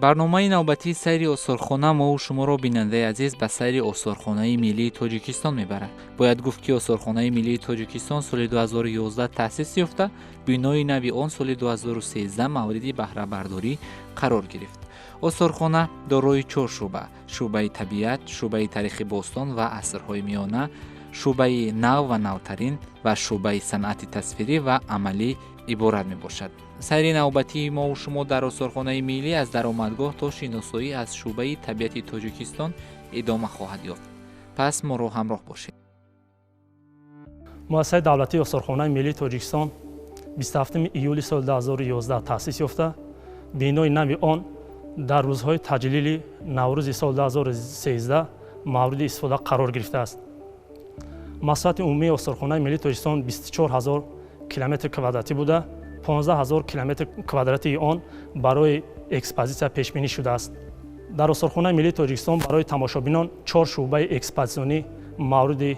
Барномаи навбатии сайри осорхона мову шуморо, бинандаи азиз, ба сайри Осорхонаи миллии Тоҷикистон мебарад. Бояд гуфт, ки Осорхонаи миллии Тоҷикистон соли 2011 таъсис ёфта, бинои нави он соли 2013 мавриди баҳрабардорӣ қарор гирифт. Осорхона дорои чор шӯъба: шӯъбаи табиат, шӯъбаи таърихи бостон ва асрҳои миёна, шӯъбаи нав ва навтарин ва шӯъбаи санъати тасвирӣ ва амалӣ иборат мебошад. Сайри навбатии мову шумо дар Осорхонаи миллӣ аз даромадгоҳ то шиносоӣ аз шӯъбаи табиати Тоҷикистон идома хоҳад ёфт. Пас моро ҳамроҳ бошед. Муассисаи давлатии Осорхонаи миллии Тоҷикистон 27 июли соли 2011 таъсис ёфта, бинои нави он дар рӯзҳои таҷлили Наврӯзи соли 2013 мавриди истифода қарор гирифтааст. Масоҳати умумии Осорхонаи миллии Тоҷикистон 24 ҳазор километр квадратӣ буда, 15 ҳазор километр квадратии он барои экспозитсия пешбинӣ шудааст. Дар Осорхонаи миллии Тоҷикистон барои тамошобинон чор шӯъбаи экспозитсионӣ мавриди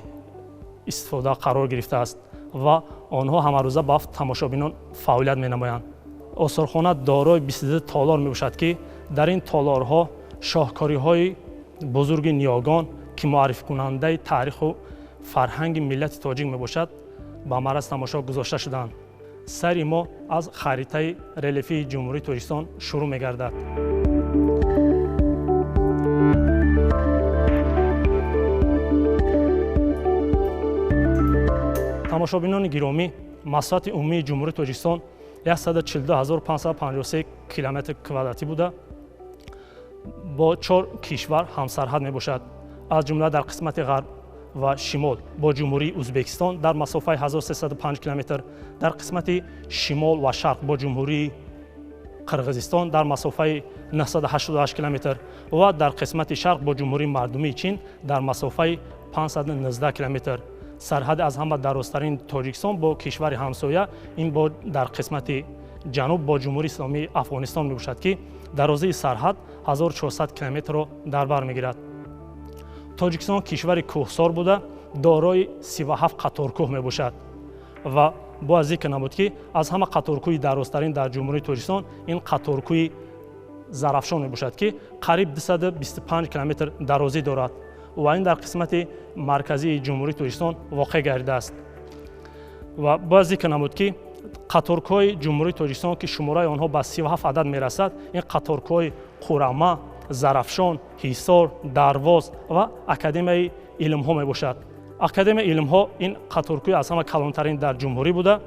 истифода қарор гирифтааст ва онҳо ҳамарӯза ба тамошобинон фаъолият менамоянд. Осорхона дорои 22 толор мебошад, ки дар ин толорҳо шоҳкориҳои бузурги ниёгон, ки муаррификунандаи таъриху фарҳанги миллати тоҷик мебошад, ба мараз тамошо гузошта шудаанд. Сайри мо аз харитаи релефии Ҷумҳурии Тоҷикистон шурӯъ мегардад. Тамошобинони гиромӣ, масоҳати умумии Ҷумҳурии Тоҷикистон 142553 километр квадратӣ буда, бо чор кишвар ҳамсарҳад мебошад, аз ҷумла дар қисмати ғарб ва шимол бо Ҷумҳурии Ӯзбекистон дар масофаи 1305 километр, дар қисмати шимол ва шарқ бо Ҷумҳурии Қирғизистон дар масофаи 988 километр ва дар қисмати шарқ бо Ҷумҳурии Мардумии Чин дар масофаи 519 километр. Сарҳади аз ҳама дарозтарин Тоҷикистон бо кишвари ҳамсоя ин бо дар қисмати ҷануб бо Ҷумҳурии Исломии Афғонистон мебошад, ки дарозии сарҳад 1400 километрро дар бар мегирад. Тоҷикистон кишвари кӯҳсор буда, дорои 37 қаторкӯҳ мебошад ва бояд зикр намуд, ки аз ҳама қаторкӯҳи дарозтарин дар Ҷумҳурии Тоҷикистон ин қаторкӯҳи Зарафшон мебошад, ки қариб 225 километр дарозӣ дорад ва ин дар қисмати марказии Ҷумҳурии Тоҷикистон воқеъ гардидааст. Ва бояд зикр намуд, ки қаторкӯҳои Ҷумҳурии Тоҷикистон, ки шумораи онҳо ба 37 адад мерасад, ин қаторкӯҳои Қурама, Зарафшон, Ҳисор, Дарвоз ва Академияи илмҳо мебошад. Академияи илмҳо ин қаторкӯҳи аз ҳама калонтарин дар ҷумҳурӣ буда,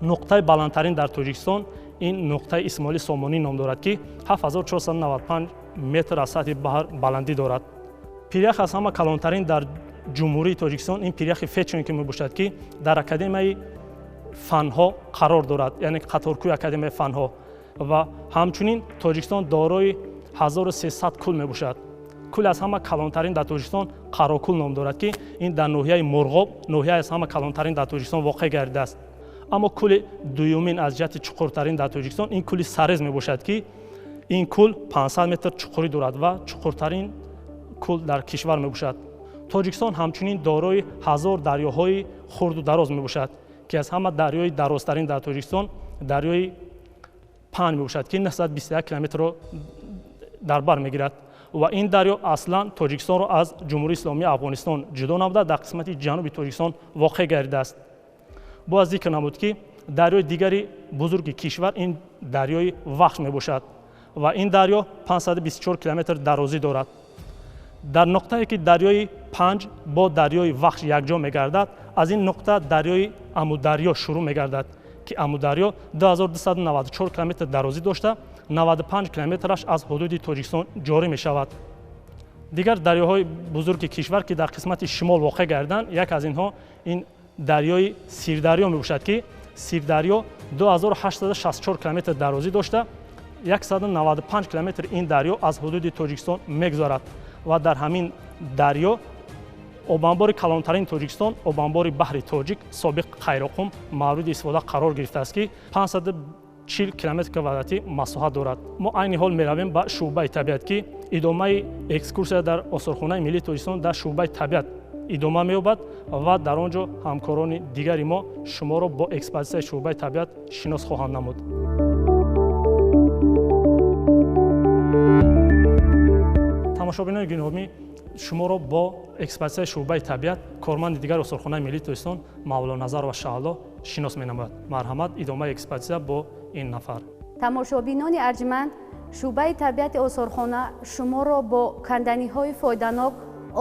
нуқтаи баландтарин дар Тоҷикистон ин нуқтаи Исмоили Сомонӣ ном дорад, ки 7495 метр аз сатҳи баҳр баландӣ дорад. Пирях аз ҳама калонтарин дар Ҷумҳурии Тоҷикистон ин пиряхи Феченко мебошад, ки дар Академияи фанҳо қарор дорад, яъне қаторкӯҳи Академияи фанҳо. Ва ҳамчунин Тоҷикистон дорои 1300 кӯл мебошад. Кӯл аз ҳама калонтарин дар Тоҷикистон Қарокӯл ном дорад, ки ин дар ноҳияи Мурғоб, ноҳияи аз ҳама калонтарин дар Тоҷикистон воқеъ гардидааст. Аммо кӯли дуюмин аз ҷиҳати чуқуртарин дар Тоҷикистон ин кӯли Сарез мебошад, ки ин кӯл 500 метр чуқурӣ дорад ва чуқуртарин кӯл дар кишвар мебошад. Тоҷикистон ҳамчунин дорои 1000 дарёҳои хурду дароз мебошад, ки аз ҳама дарёи дарозтарин дар Тоҷикистон дарёи Панҷ мебошад, ки 921 километрро дар бар мегирад ва ин дарё аслан Тоҷикистонро аз Ҷумҳурии Исломии Афғонистон ҷудо намуда, дар қисмати ҷануби Тоҷикистон воқеъ гардидааст. Бояд зикр намуд, ки дарёи дигари бузурги кишвар ин дарёи Вахш мебошад ва ин дарё 524 километр дарозӣ дорад. Дар нуқтае, ки дарёи Панҷ бо дарёи Вахш якҷо мегардад, аз ин нуқта дарёи Амударё шурӯъ мегардад, ки Амударё 2294 километр дарозӣ дошта, 95 километраш аз ҳудуди Тоҷикистон ҷорӣ мешавад. Дигар дарёҳои бузурги кишвар, ки дар қисмати шимол воқеъ гарданд, як аз инҳо ин дарёи Сирдарё мебошад, ки Сирдарё 2864 километр дарозӣ дошта, 195 километр ин дарё аз ҳудуди Тоҷикистон мегузарад ва дар ҳамин дарё обанбори калонтарини Тоҷикистон, обанбори баҳри Тоҷик, собиқ Қайроқум, мавриди истифода қарор гирифтааст, ки 540 километр квадратӣ масоҳат дорад. Мо айни ҳол меравем ба шӯъбаи табиат, ки идомаи экскурсия дар Осорхонаи миллии Тоҷикистон дар шӯъбаи табиат идома меёбад ва дар он ҷо ҳамкорони дигари мо шуморо бо экспозитсияи шӯъбаи табиат шинос хоҳанд намуд. Тамошобинони гиромӣ, шуморо бо экспозитсияи шӯъбаи табиат корманди дигари Осорхонаи миллии Тоҷикистон Мавлоназар ва Шаҳло шинос менамояд. Марҳамат, идомаи экспозитсия бо ин нафар. Тамошобинони арҷманд, шӯъбаи табиати осорхона шуморо бо канданиҳои фоиданок,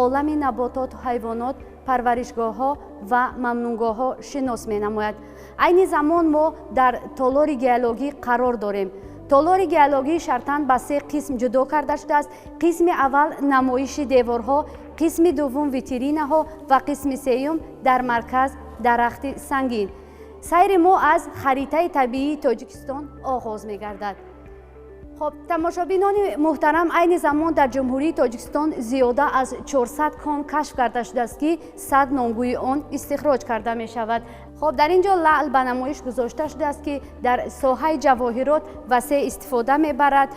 олами набототу ҳайвонот, парваришгоҳҳо ва мамнуъгоҳҳо шинос менамояд. Айни замон мо дар толори геологӣ қарор дорем. Толори геологӣ шартан ба се қисм ҷудо карда шудааст. Қисми аввал намоиши деворҳо, қисми дуввум витринаҳо ва қисми сеюм дар марказ дарахти сангин. Сайри мо аз харитаи табиии Тоҷикистон оғоз мегардад. Хоб, тамошобинони муҳтарам, айни замон дар Ҷумҳурии Тоҷикистон зиёда аз 400 кон кашф карда шудааст, ки 100 номгӯи он истихроҷ карда мешавад. Хоб, дар ин ҷо лаъл ба намоиш гузошта шудааст, ки дар соҳаи ҷавоҳирот васеъ истифода мебарад.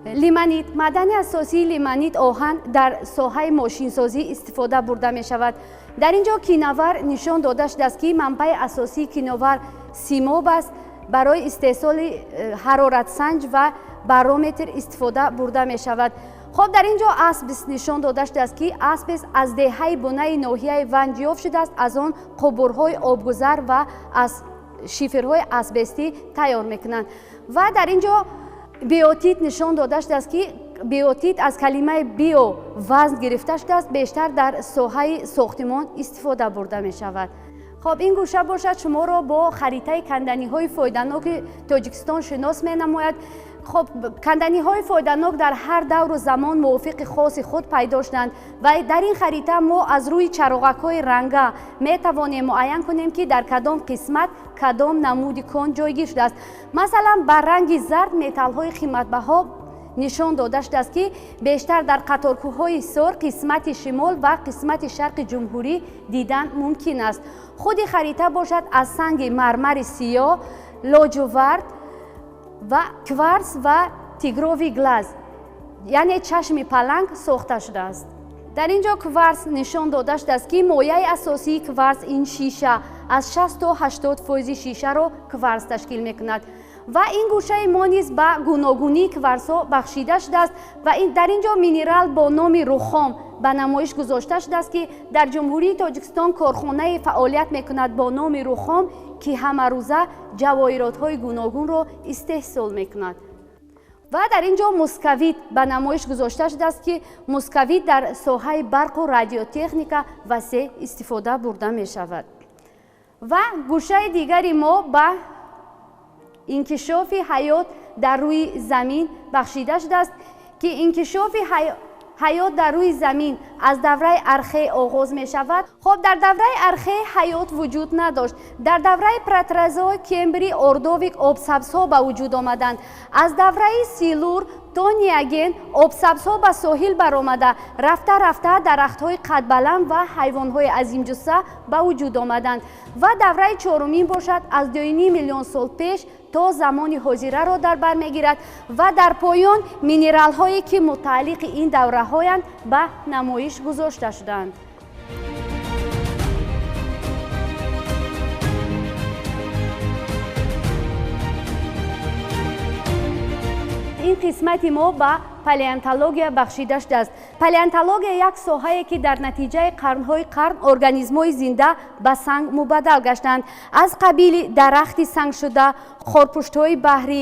Лимонит, маъдани асосии лимонит оҳан дар соҳаи мошинсозӣ истифода бурда мешавад. Дар ин ҷо киновар нишон дода шудааст, ки манбаи асосии киновар симоб аст, барои истеҳсоли ҳароратсанҷ ва барометр истифода бурда мешавад. Хоб, дар ин ҷо асбест нишон дода шудааст, ки асбест аз деҳаи бунаи ноҳияи Ванҷ ёфт шудааст, аз он қубурҳои обгузар ва аз шиферҳои асбестӣ тайёр мекунанд. Ва дар ин ҷо биотит нишон дода шудааст, ки биотит аз калимаи био вазн гирифта шудааст, бештар дар соҳаи сохтимон истифода бурда мешавад. Хоб, ин гӯша бошад шуморо бо харитаи канданиҳои фоиданоки Тоҷикистон шинос менамояд. Хоб, канданиҳои фоиданок дар ҳар давру замон мувофиқи хоси худ пайдо шуданд ва дар ин харита мо аз рӯи чароғакҳои ранга метавонем муайян кунем, ки дар кадом қисмат кадом намуди кон ҷойгир шудааст. Масалан, ба ранги зард металлҳои қиматбаҳо нишон дода шудааст, ки бештар дар қаторкӯҳҳои Ҳисор, қисмати шимол ва қисмати шарқи ҷумҳурӣ дидан мумкин аст. Худи харита бошад аз санги мармари сиёҳ, лоҷувард ва кварц ва тигровый глаз, яъне чашми паланг сохта шудааст. Дар ин ҷо кварц нишон дода шудааст, ки мояи асосии кварц ин шиша, аз 60 то 80% шишаро кварц ташкил мекунад. Ва ин гӯшаи мо низ ба гуногунии кварцҳо бахшида шудааст ва дар ин ҷо минерал бо номи рухом ба намоиш гузошта шудааст, ки дар Ҷумҳурии Тоҷикистон корхонаи фаъолият мекунад бо номи рухом, ки ҳамарӯза ҷавоҳиротҳои гуногунро истеҳсол мекунад. Ва дар ин ҷо мусковит ба намоиш гузошта шудааст, ки мусковит дар соҳаи барқу радиотехника васеъ истифода бурда мешавад. Ва гӯшаи дигари мо ба инкишофи ҳаёт дар рӯи замин бахшида шудааст, ки инкишофи ҳаёт дар рӯи замин аз давраи архе оғоз мешавад. Хоб, дар давраи архе ҳаёт вуҷуд надошт. Дар давраи протерозой, кембрий, ордовик обсабзҳо ба вуҷуд омаданд. Аз давраи силур то неоген обсабзҳо ба соҳил баромада, рафта-рафта дарахтҳои қадбаланд ва ҳайвонҳои азимҷусса ба вуҷуд омаданд. Ва давраи чорумин бошад аз 2,5 миллион сол пеш то замони ҳозираро дар бар мегирад ва дар поён минералҳое, ки мутааллиқи ин давраҳоянд, ба намоиш гузошта шуданд. Ин қисмати мо ба палеонтология бахшида шудааст. Палеонтология як соҳае, ки дар натиҷаи қарнҳои қарн организмҳои зинда ба санг мубаддал гаштанд, аз қабили дарахти сангшуда, хорпуштҳои баҳрӣ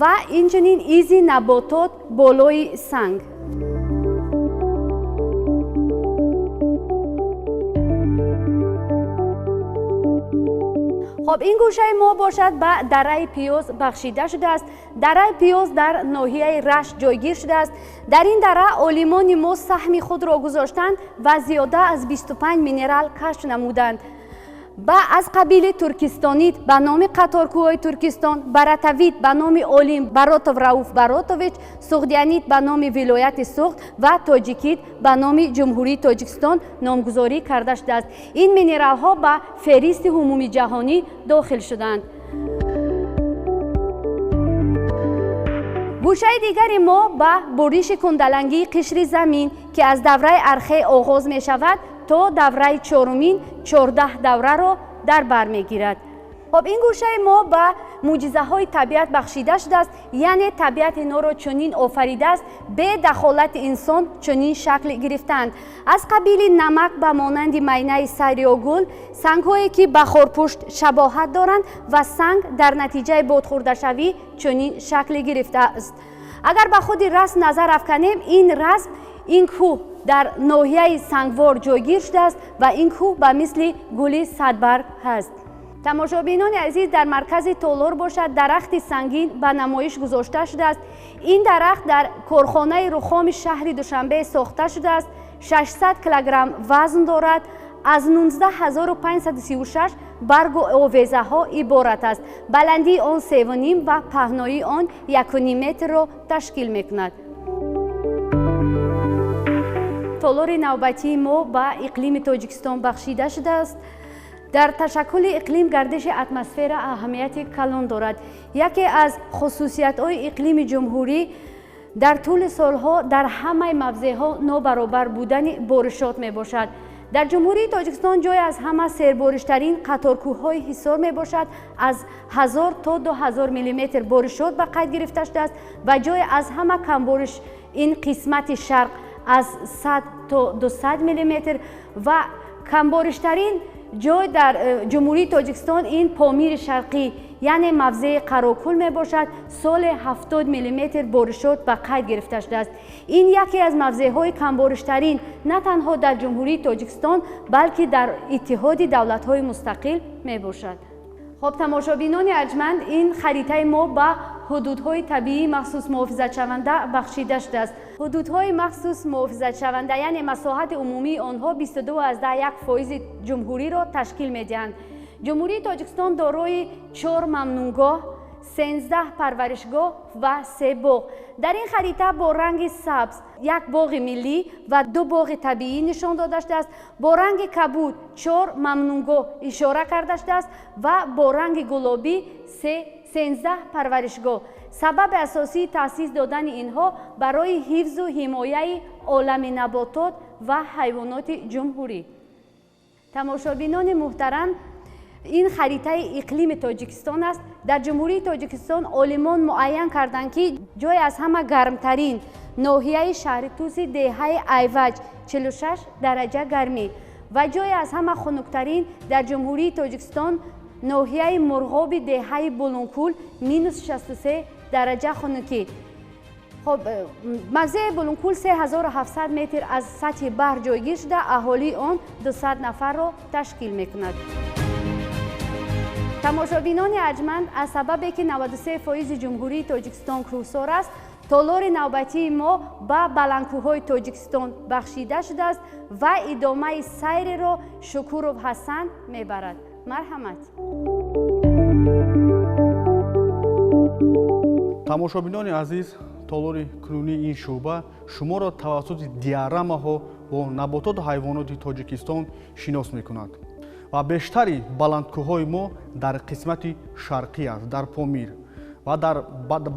ва инчунин изи наботот болои санг. Хоб, ин гӯшаи мо бошад ба дараи Пиёз бахшида шудааст. Дараи Пиёз дар ноҳияи Рашт ҷойгир шудааст. Дар ин дара олимони мо саҳми худро гузоштанд ва зиёда аз 25 минерал кашф намуданд. Ба аз қабили туркистонит ба номи қаторкӯҳои Туркистон, баратавит ба номи олим Баротов Рауф Баротович, суғдиянит ба номи вилояти Суғд ва тоҷикит ба номи Ҷумҳурии Тоҷикистон номгузорӣ карда шудааст. Ин минералҳо ба феҳристи умумиҷаҳонӣ дохил шуданд. Гӯшаи дигари мо ба буриши кундалангии қишри замин, ки аз давраи архе оғоз мешавад то давраи чорумин 14 давраро дар бар мегирад. Хоб, ин гӯшаи мо ба мӯъҷизаҳои табиат бахшида шудааст, яъне табиат инҳоро чунин офаридааст, бе дахолати инсон чунин шакл гирифтаанд. Аз қабили намак ба монанди майнаи сар ё гул, сангҳое ки ба хорпушт шабоҳат доранд ва санг дар натиҷаи бодхӯрдашавӣ чунин шакл гирифтааст. Агар ба худи расм назар афканем, ин расм ин кӯҳ дар ноҳияи Сангвор ҷойгир шудааст ва ин кӯҳ ба мисли гули садбарг ҳаст. Тамошобинони азиз, дар маркази толор бошад дарахти сангин ба намоиш гузошта шудааст. Ин дарахт дар корхонаи рухоми шаҳри Душанбе сохта шудааст, 600 килограмм вазн дорад, аз 19536 баргу овезаҳо иборат аст. Баландии он 3,5 ва паҳноии он 1,5 метрро ташкил мекунад. Толори навбатии мо ба иқлими Тоҷикистон бахшида шудааст. Дар ташаккули иқлим гардиши атмосфера аҳамияти калон дорад. Яке аз хусусиятҳои иқлими ҷумҳурӣ дар тӯли солҳо дар ҳамаи мавзеъҳо нобаробар будани боришот мебошад. Дар Ҷумҳурии Тоҷикистон ҷой аз ҳама сербориштарин қаторкӯҳҳои Ҳисор мебошад. Аз 1000 то 2000 миллиметр боришот ба қайд гирифта шудааст ва ҷой аз ҳама камбориш ин қисмати шарқ аз 100 то 200 миллиметр ва камбориштарин ҷой дар Ҷумҳурии Тоҷикистон ин Помири Шарқӣ, яъне мавзеи Қарокул мебошад. Соли 70 миллиметр боришот ба қайд гирифта шудааст. Ин яке аз мавзеъҳои камбориштарин на танҳо дар Ҷумҳурии Тоҷикистон, балки дар Иттиҳоди давлатҳои мустақил мебошад. Хоб, тамошобинони арҷманд, ин харитаи мо ба ҳудудҳои табиии махсус муҳофизатшаванда бахшида шудааст. Ҳудудҳои махсус муҳофизатшаванда, яъне масоҳати умумии онҳо 22,1% ҷумҳуриро ташкил медиҳанд. Ҷумҳурии Тоҷикистон дорои 4 мамнунгоҳ, 13 парваришгоҳ ва 3 боғ. Дар ин харита бо ранги сабз як боғи миллӣ ва 2 боғи табиӣ нишон дода шудааст. Бо ранги кабуд 4 мамнунгоҳ ишора карда шудааст ва бо ранги гулобӣ 13 парваришгоҳ. Сабаби асосии таъсис додани инҳо барои ҳифзу ҳимояи олами наботот ва ҳайвоноти ҷумҳурӣ. Тамошобинони муҳтарам, ин харитаи иқлими Тоҷикистон аст. Дар Ҷумҳурии Тоҷикистон олимон муайян карданд, ки ҷой аз ҳама гармтарин ноҳияи шаҳри Туси деҳаи Айваҷ 46 дараҷа гармӣ ва ҷой аз ҳама хунуктарин дар Ҷумҳурии Тоҷикистон ноҳияи Мурғоби деҳаи Булункул минус 63 дараҷа хунукӣ. Хоб, мавзеи Булункул 3700 метр аз сатҳи баҳр ҷойгир шуда, аҳолии он 200 нафарро ташкил мекунад. Тамошобинони арҷманд, аз сабабе ки 93% Ҷумҳурии Тоҷикистон кӯҳсор аст, толори навбатии мо ба баландкӯҳҳои Тоҷикистон бахшида шудааст ва идомаи сайреро Шукуров Ҳасан мебарад. Марҳамат. Тамошобинони азиз, толори кунунии ин шӯъба шуморо тавассути диарамаҳо бо набототу ҳайвоноти Тоҷикистон шинос мекунад. Ва бештари баландкӯҳҳои мо дар қисмати шарқӣ аст, дар Помир. Ва дар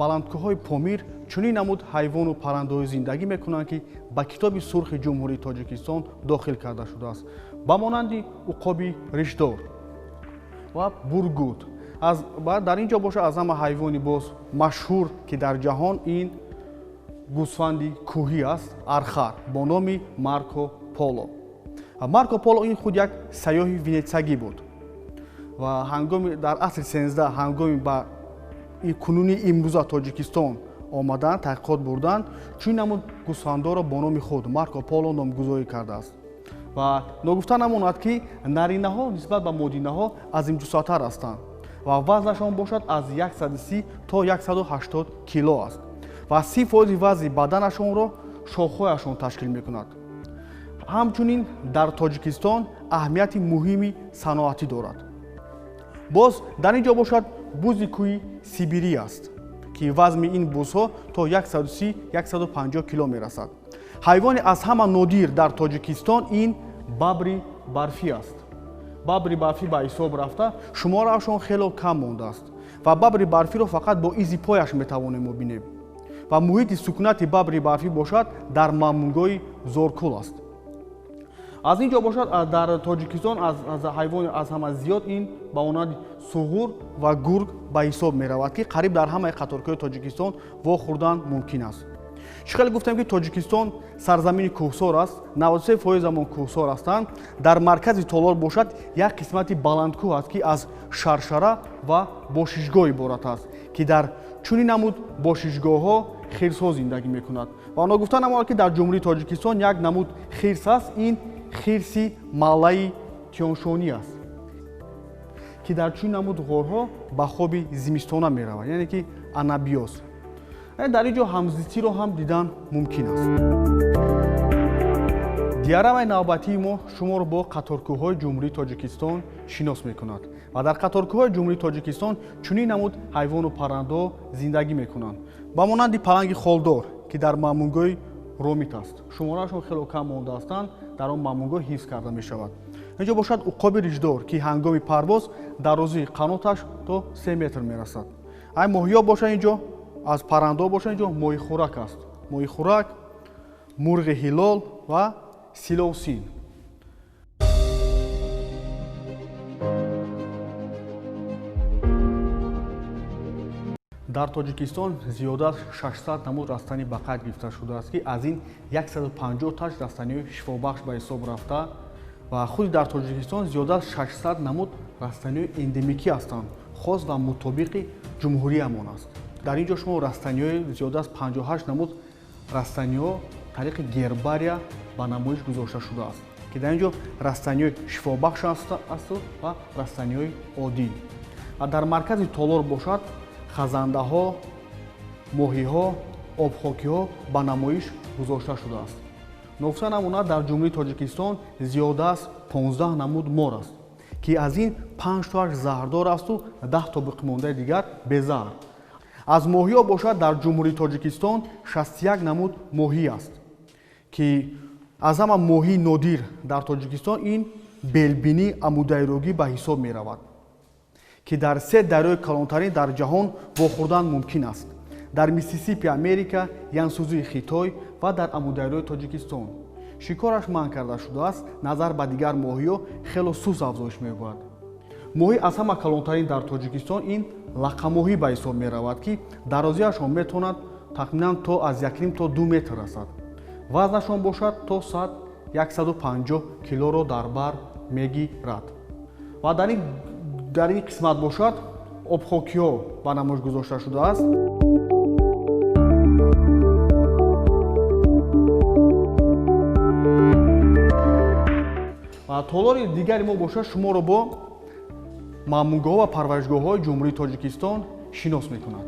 баландкӯҳҳои Помир чунин намуд ҳайвону паррандаҳои зиндагӣ мекунанд, ки ба китоби сурхи Ҷумҳурии Тоҷикистон дохил карда шудааст, ба монанди уқоби ришдор ва бургут. Дар ин ҷо бошад аз ҳама ҳайвони боз машҳур, ки дар ҷаҳон ин гӯсфанди кӯҳӣ аст, архар бо номи Марко Поло. Марко Поло ин худ як сайёҳи венетсиягӣ буд ва ҳангоми дар асри 13 ҳангоми ба кунуни имрӯза Тоҷикистон омадан, таҳқиқот бурдан, чунин намуд гӯсфандоро бо номи худ Марко Поло номгузорӣ кардааст. Ва ногуфта намонад, ки наринаҳо нисбат ба модинаҳо азимҷусатар ҳастанд ва вазнашон бошад аз 130 то 180 кило аст ва 30% вазни баданашонро шохҳояшон ташкил мекунад. Ҳамчунин дар Тоҷикистон аҳамияти муҳими саноатӣ дорад. Боз дар ин ҷо бошад бузи кӯҳи Сибирӣ аст, ки вазни ин бузҳо то 130-150 кило мерасад. Ҳайвони аз ҳама нодир дар Тоҷикистон ин бабри барфӣ аст. Бабри барфӣ ба ҳисоб рафта шумораашон хело кам мондааст ва бабри барфиро фақат бо изи пояш метавонем мо бинем. Ва муҳити сукунати бабри барфӣ бошад дар мамнугоҳи Зоркул аст. Аз ин ҷо бошад дар Тоҷикистон аз ҳайвони аз ҳама зиёд ин ба монанди суғур ва гург ба ҳисоб меравад, ки қариб дар ҳамаи қаторкӯҳои Тоҷикистон вохӯрдан мумкин аст. Чӣ хеле гуфтем, ки Тоҷикистон сарзамини кӯҳсор аст, 93% амон кӯҳсор ҳастанд. Дар маркази толор бошад як қисмати баландкӯҳ аст, ки аз шаршара ва бошишгоҳ иборат аст, ки дар чунин намуд бошишгоҳҳо хирсҳо зиндагӣ мекунад. Ва ногуфта намонад, ки дар Ҷумҳурии Тоҷикистон як намуд хирс аст, ин хирси маллаи Тиёншонӣ аст, ки дар чунин намуд ғорҳо ба хоби зимистона меравад, яъне ки анабиоз. Дар ин ҷо ҳамзистиро ҳам дидан мумкин аст. Диарамаи навбатии мо шуморо бо қаторкӯҳҳои Ҷумҳурии Тоҷикистон шинос мекунад ва дар қаторкӯҳҳои Ҷумҳурии Тоҷикистон чунин намуд ҳайвону паррандаҳо зиндагӣ мекунанд, ба монанди паланги холдор, ки дар мамнуъгоҳи Ромит аст. Шумораашон хело кам монда ҳастанд, дар он мамнуъгоҳ ҳифз карда мешавад. Инҷо бошад уқоби риждор, ки ҳангоми парвоз дарозии қаноташ то 3 метр мерасад. Ай моҳиё бошад инҷо, аз паррандаҳо бошад инҷо моҳихӯрак аст. Моҳихӯрак, мурғи ҳилол ва силовсин. Дар Тоҷикистон зиёда аз 600 намуд растанӣ ба қайд гирифта шудааст, ки аз ин 150 таш растаниҳои шифобахш ба ҳисоб рафта ва худи дар Тоҷикистон зиёда аз 600 намуд растаниҳои эндемикӣ ҳастанд, хос ва мутобиқи ҷумҳуриямон аст. Дар ин ҷо шумо растаниҳои зиёда аз 58 намуд растаниҳо тариқи гербария ба намоиш гузошта шудааст, ки дар ин ҷо растаниҳои шифобахш асту ва растаниҳои оддӣ. Ва дар маркази толор бошад хазандаҳо, моҳиҳо, обхокиҳо ба намоиш гузошта шудааст. Ногуфта намонад, дар Ҷумҳурии Тоҷикистон зиёда аз 15 намуд мор аст, ки аз ин 5 тоаш заҳрдор асту 10 то боқимондаи дигар безаҳр. Аз моҳиҳо бошад дар Ҷумҳурии Тоҷикистон 61 намуд моҳӣ аст, ки аз ҳама моҳии нодир дар Тоҷикистон ин белбинии амудайрогӣ ба ҳисоб меравад, ки дар 3 дарёи калонтарин дар ҷаҳон вохӯрдан мумкин аст: дар Миссисипи Америка, Янсузии Хитой ва дар амудайрои Тоҷикистон. Шикораш манъ карда шудааст, назар ба дигар моҳиҳо хело сус афзоиш меёбад. Моҳӣ аз ҳама калонтарин дар Тоҷикистон ин лақамоҳӣ ба ҳисоб меравад, ки дарозиашон метавонад тахминан то аз 1,5 то 2 метр расад. Вазнашон бошад то 150 килоро дар бар мегирад. Ва дар ин қисмат бошад обхокиҳо ба намоиш гузошта шудааст. Ва толори дигари мо бошад шуморо бо мамнуъгоҳҳо ва парваришгоҳҳои Ҷумҳурии Тоҷикистон шинос мекунад.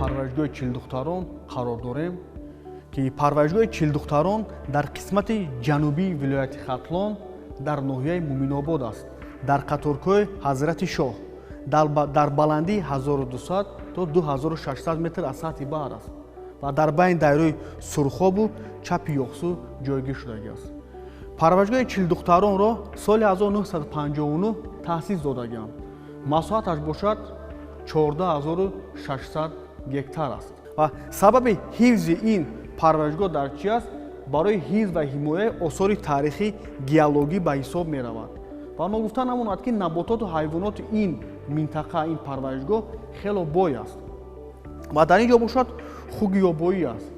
Парваришгоҳи Чилдухтарон қарор дорем, ки парваришгоҳи Чилдухтарон дар қисмати ҷанубии вилояти Хатлон дар ноҳияи Муминобод аст, дар қаторкӯҳи Ҳазрати Шоҳ, дар баландии 1200 то 2600 метр аз сатҳи баҳр аст ва дар байни дарёи Сурхобу чапи Ёқсу ҷойгир шудагиаст. Парваришгоҳи Чилдухтаронро соли 1959 таъсис додагианд. Масоҳаташ бошад 14600 гектар аст. Ва сабаби ҳифзи ин парваришгоҳ дар чи аст? Барои ҳифз ва ҳимояи осори таърихӣ геологӣ ба ҳисоб меравад. Ва ногуфта намонад, ки набототу ҳайвоноти ин минтақа, ин парваришгоҳ хело бой аст. Ва дар ин ҷо бошад хуги ёбоӣ аст,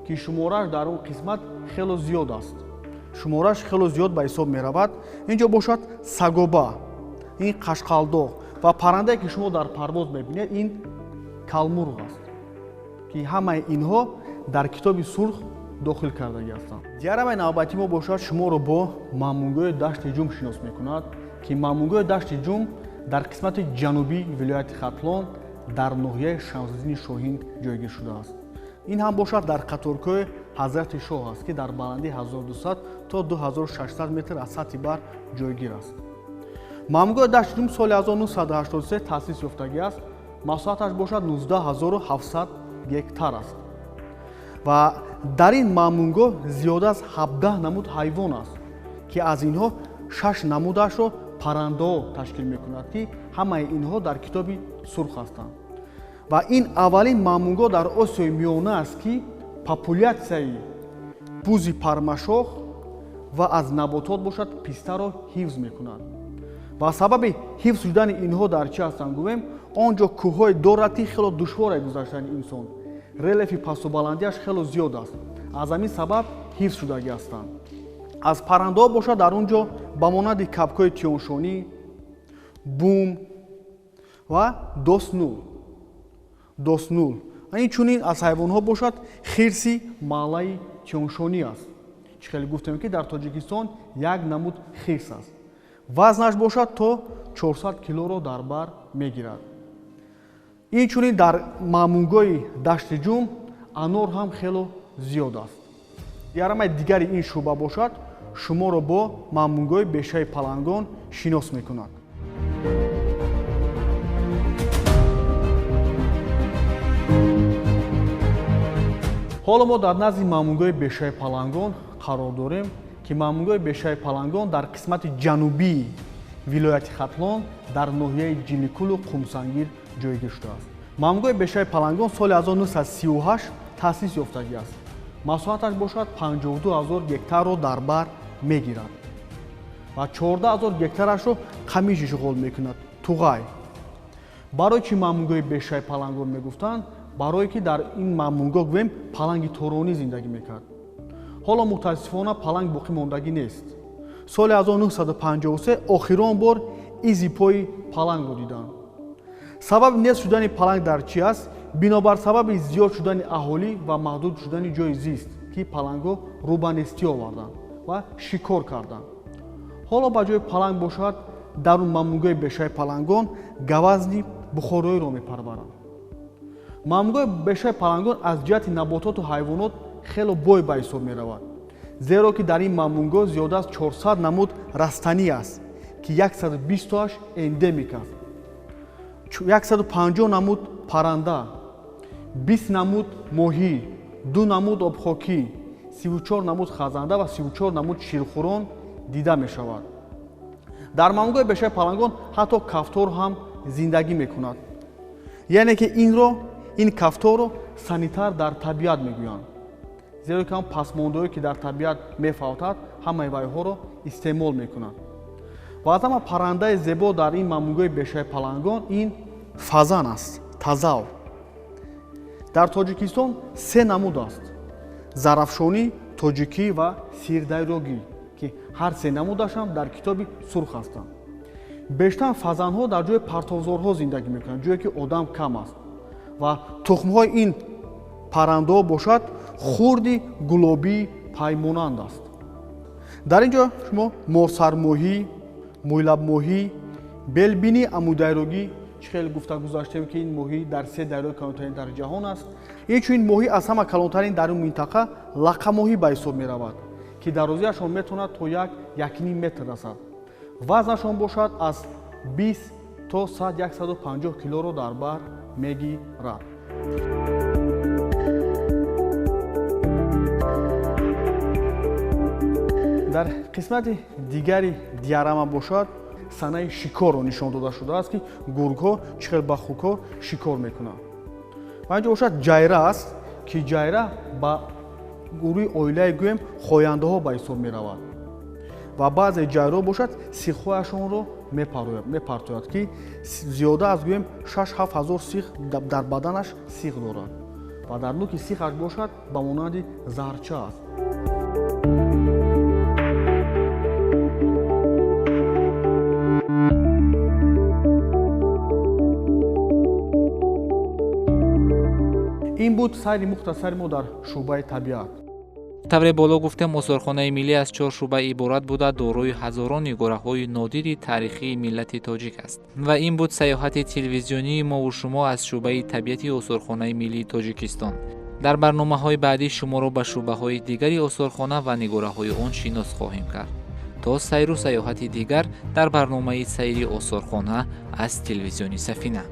ки шуморааш дар он қисмат хело зиёд аст. Шуморааш хело зиёд ба ҳисоб меравад. Ин ҷо бошад сагоба, ин қашқалдоғ ва паррандае, ки шумо дар парвоз мебинед, ин калмурғ аст, ки ҳамаи инҳо дар китоби сурх дохил кардагӣ ҳастанд. Диарамаи навбатии мо бошад шуморо бо мамнуъгоҳи Дашти Ҷум шинос мекунад, ки мамнуъгоҳи Дашти Ҷум дар қисмати ҷанубии вилояти Хатлон дар ноҳияи Шамсиддини Шоҳин ҷойгир шудааст. Ин ҳам бошад дар қаторкӯҳи Ҳазрати Шоҳ аст, ки дар баландии 1200 то 2600 метр аз сатҳи баҳр ҷойгир аст. Мамнуъгоҳи Дашти Ҷум соли 1983 таъсис ёфтагӣ аст. Масоҳаташ бошад 19700 гектар аст. Ва дар ин мамнуъгоҳ зиёда аз 17 намуд ҳайвон аст, ки аз инҳо 6 намудашро паррандаҳо ташкил мекунад, ки ҳамаи инҳо дар китоби сурх ҳастанд. Ва ин аввалин мамнуъгоҳ дар Осиёи Миёна аст, ки популятсияи бузи пармашох ва аз наботот бошад пистаро ҳифз мекунад. Ва сабаби ҳифз шудани инҳо дар чӣ ҳастанд гӯем? Он ҷо кӯҳҳое дорад, ки хело душворе гузаштани инсон, релефи пасту баландиаш хело зиёд аст. Аз ҳамин сабаб ҳифз шудагӣ ҳастанд. Аз паррандаҳо бошад дар он ҷо ба монанди кабкҳои тиёншонӣ, бум ва доснул. Инчунин аз ҳайвонҳо бошад хирси маҳаллаи тиёншонӣ аст. Чӣ хеле гуфтем, ки дар Тоҷикистон як намуд хирс аст. Вазнаш бошад то 400 килоро дар бар мегирад. Инчунин дар мамнуъгоҳи Дашти Ҷум анор ҳам хело зиёд аст. Диарамаи дигари ин шӯъба бошад шуморо бо мамнуъгоҳи бешаи палангон шинос мекунад. Ҳоло мо дар назди мамнуъгоҳи бешаи палангон қарор дорем, ки мамнуъгоҳи бешаи палангон дар қисмати ҷанубии вилояти Хатлон дар ноҳияи Ҷиликулу Қумсангир ҷойгир шудааст. Мамнуъгоҳи бешаи палангон соли 1938 таъсис ёфтагӣ аст. Масоҳаташ бошад 52 000 гектарро дар бар мегирад ва 14 000 гектарашро қамиш ишғол мекунад, туғай. Барои чӣ мамнуъгоҳи бешаи палангон мегуфтанд? Барое ки дар ин мамнуъгоҳ гӯем паланги торонӣ зиндагӣ мекард. Ҳоло мутаассифона паланг боқӣ мондагӣ нест. Соли 1953 охирон бор изи пои палангро диданд. Сабаби нест шудани паланг дар чӣ аст? Бинобар сабаби зиёд шудани аҳолӣ ва маҳдуд шудани ҷои зист, ки палангҳо рӯ ба нестӣ оварданд ва шикор карданд. Ҳоло ба ҷои паланг бошад дар мамнуъгоҳи бешаи палангон гавазни бухороиро мепарваранд. Мамнуъгоҳи бешаи палангон аз ҷиҳати набототу ҳайвонот хело бой ба ҳисоб меравад, зеро ки дар ин мамнуъгоҳ зиёда аз 400 намуд растанӣ аст, ки 128 эндемик аст, 150 намуд парранда, 20 намуд моҳӣ, 2 намуд обхокӣ, 34 намуд хазанда ва 34 намуд ширхӯрон дида мешавад. Дар мамнуъгоҳи бешаи палангон ҳатто кафтор ҳам зиндагӣ мекунад. Яъне ки ин кафторро санитар дар табиат мегӯянд, зеро ки ҳам пасмондаҳое ки дар табиат мефавтад ҳамаи вайҳоро истеъмол мекунанд. Ва аз ҳама паррандаи зебо дар ин мамнуъгоҳи бешаи палангон ин фазан аст, тазав. Дар Тоҷикистон 3 намуд аст: зарафшонӣ, тоҷикӣ ва сирдарёгӣ, ки ҳар 3 намудашам дар китоби сурх ҳастанд. Бештар фазанҳо дар ҷои партовзорҳо зиндагӣ мекунанд, ҷое ки одам кам аст. Ва тухмҳои ин паррандаҳо бошад хурди гулобии паймонанд аст. Дар ин ҷо шумо морсармоҳӣ, мӯйлабмоҳӣ, белбини амударёгӣ, чӣ хеле гуфта гузаштем, ки ин моҳӣ дар 3 дарёи калонтарин дар ҷаҳон аст. Инчунин моҳӣ аз ҳама калонтарин дар ин минтақа лақамоҳӣ ба ҳисоб меравад, ки дарозиашон метавонад то 1-1.5 метр расад. Вазнашон бошад аз 20 то 100-150 килоро дар бар мегирад. Дар қисмати дигари диарама бошад санаи шикорро нишон дода шудааст, ки гургҳо чӣ хел ба хукҳо шикор мекунанд. Ва инҷо бошад ҷайра аст, ки ҷайра ба гурӯҳи оилаи гӯем хояндаҳо ба ҳисоб меравад. Ва баъзе ҷайраҳо бошад сихҳояшонро мепартояд, ки зиёда аз гӯем 6-7 ҳазор сих дар баданаш сих дорад ва дар нуки сихаш бошад ба монанди заҳрча аст. Ин буд сайри мухтасари мо дар шӯъбаи табиат. Тавре боло гуфтем, осорхонаи миллӣ аз 4 шӯъба иборат буда, дорои ҳазорон нигораҳои нодири таърихии миллати тоҷик аст. Ва ин буд саёҳати телевизионии мову шумо аз шӯъбаи табиати осорхонаи миллии Тоҷикистон. Дар барномаҳои баъдӣ шуморо ба шӯъбаҳои дигари осорхона ва нигораҳои он шинос хоҳем кард. То сайру саёҳати дигар дар барномаи сайри осорхона аз телевизиони Сафина.